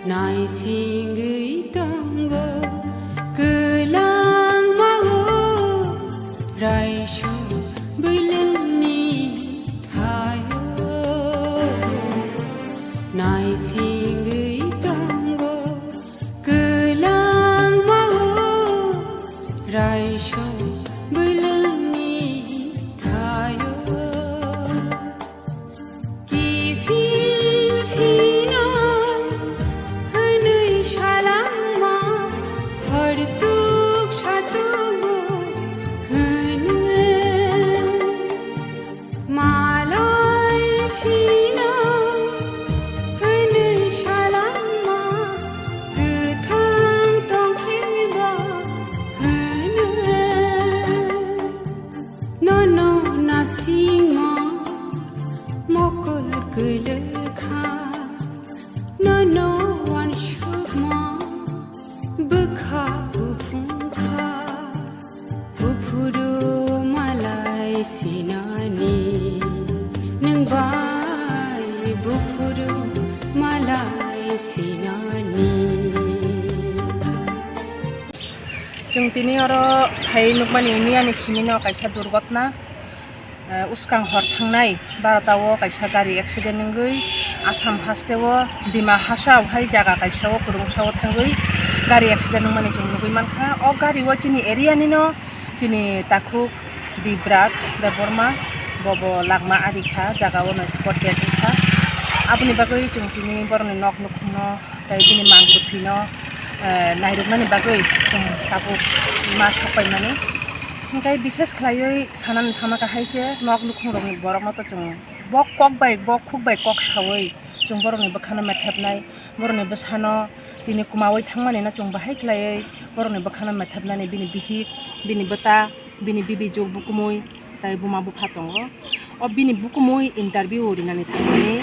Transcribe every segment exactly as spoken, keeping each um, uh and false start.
Naisingwi tongo kwlangma o raisok bwlwngni thaio. Naisingwi tongo kwlangma o raisok bwlwngni thaio. Kiphil phino hwnwi salangma, hortuk sachugo hwnwi. Malai phino hwnwi salangma, kwthang tongphilba hwnwi. Nono nasingma mokol kwlwkha, nono wansukma bwkha buphungkha. Buphuru malai sinani, nwng bai buphuru malai sinani. Chwng tini oro phai nukmani miyani simino kaisa durgotna, eh, uskang hor thangnai barota o kaisa gari accident wngwi Assam haste o Dima Hasao hai jaga kaisa o kwrwngsa o thangwi gari accident wngmani chwng nugwi mankha. O gari o chini area nino chini takhuk Dibraj Debbarma, bobo langma ari kha, jaga o no spot dead wngkha. Aboni bagwi chwng tini borokni nok nukhungno tei bini mang bwthwino, eh, nairwknani bagwi chwng tabuk ma sokpaimani. Hwnkhe bises khlaiwi sanani thangma kha hai se nok nukhungrokni borokno to chwng bo kok bai, bo khuk bai kok saui chwng borokni bwkhano methepnai, borokni bwsano tini kwmaui thangmani no chwng bahai khlaiwi borokni bwkhano methepnani bini bihik, bini bwta, bini bibi juk bukumui tei buma bupha tongo. O bini bukumui interview rinani thangmani,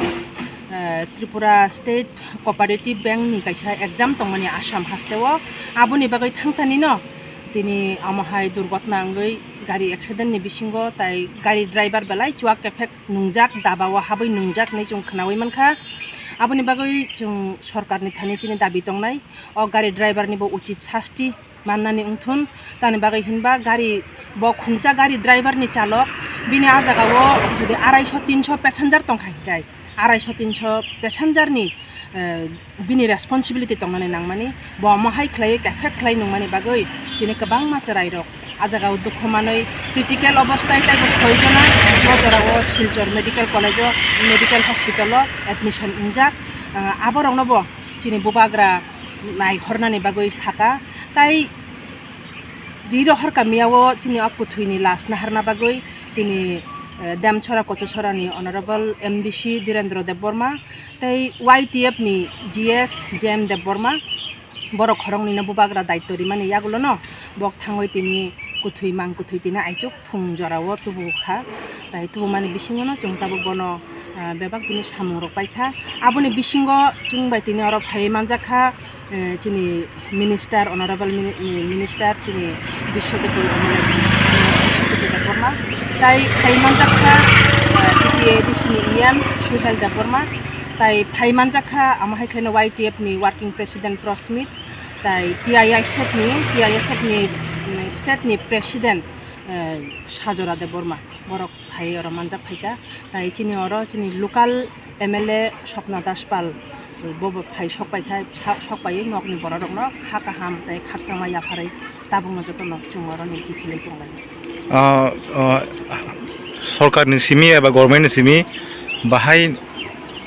eh, Tripura State Cooperative Bank ni kaisa exam tongmani Assam haste o. Aboni bagwi thangtani no tini omo hai durgotna wngwi gari accident ni bisingo tai gari driver belai chuak kephek nungjak, daba o habwi nungjak hinwi chwng khwnaui mankha. Aboni bagwi chwng sorkarni thani chini dabi tongnai, o gari driver ni bo uchit sasti mannani wngthun. Tamni bagwi hinba gari bo khungsa gari driver ni chalok bini a jaga o jodi arai sho tin sho passenger tongkha hinkhe, arai sho tin sho passenger ni, eh, bini responsibility tongnani nangmani, bo omo hai khlaiwi kefek khlai nungmani bagwi tini kwbangma chwrairok a jaga o dukhu manwi critical obostai tei bo soi jona bo jora o Silchar Medical College o, Medical Hospital o admission wngjak. Ah, aborokno bo chini bubagra naihornani bagwi saka, tai ri rohor kamiyao chini o kwthwini lash naharna bagwi chini, eh, Demchora Kochusorani Honorable M D C Dhirendra Debbarma tei Y T F ni G S J M Debbarma borok khoroknwino bubagra daityo rimani yagulono bok thangwi tini kwthwi mang kwthwi tini aichuk phung jorao tubu kha. Tai tubumani bisingono chwng tabuk bono, ah, bebak bini samungrok paikha. Aboni bisingo chwng bai tini oro phaiwi manjakha, eh, chini minister, honorable mini-, minister chini Biswajit Debbarma. Tai phaiwi manjakha, eh, T T A D C ni E M Suhel Debbarma. Tai phaiwi manjakha, amo hai khlaino Y T F ni working president Prosmit. Tai T I S F ni, T I S F ni, mm, state ni president, eh, Sajora Debbarma. Borok phai oro manjak phaikha. Tai chini oro chini local M L A Swapna Das Pal, bobo phai sok paikha, sa-, sok paiwi nokni bororokno kha kaham tei khakchangma yapharwi tabukno jotono chwng oroni kiphilwi tonglai. Ah, ah, sorkarni simi eba government ni simi bahai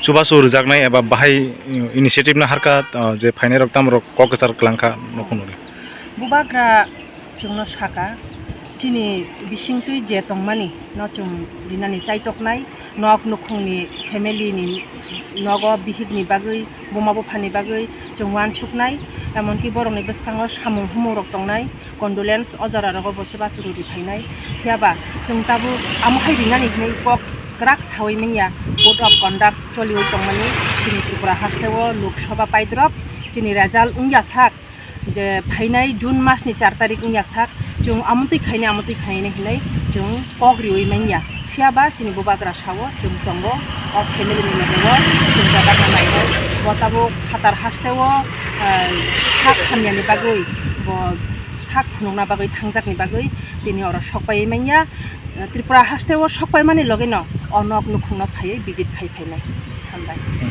chubachu rwjaknai eba bahai initiative no harkha, ah, je phainairok tamrok kok kwchar kwlangkha nokho nukni. Bubagra chwngno saka, chini bisingtwi je tongmani no chwng rinani chaitoknai, nok nukhungni family ni nogo bihikni bagwi, buma buphani bagwi chwng uansuknai, emonki borokni bwskango samung humung rok tongnai, condolence o jora rogo bo chubachu rwdi phainai. Phiyaba chwng tabuk amo hai rinani hinwi kok kwrak saui manya, code of conduct choliui tongmani chini Tripura hasteo Lok Sabha paidrop chini result wngya sak. Je phainai June masni char tarik wngya sak, chwng amotwi khainai, amotwi khainai hinwi chwng kok riui manya. Phiyaba chini bubagra sao chwng tongo, o family ni loge o chwng jaga no nainai. Bo tabuk phatar hasteo, ah, sak hamyani bagwi, bo sak phunukna bagwi thangjakni bagwi tini oro sokpaiwi manya. Tripura hasteo sokpaimani logino o nok nukhungno phaiwi visit khai phainai. Hambai.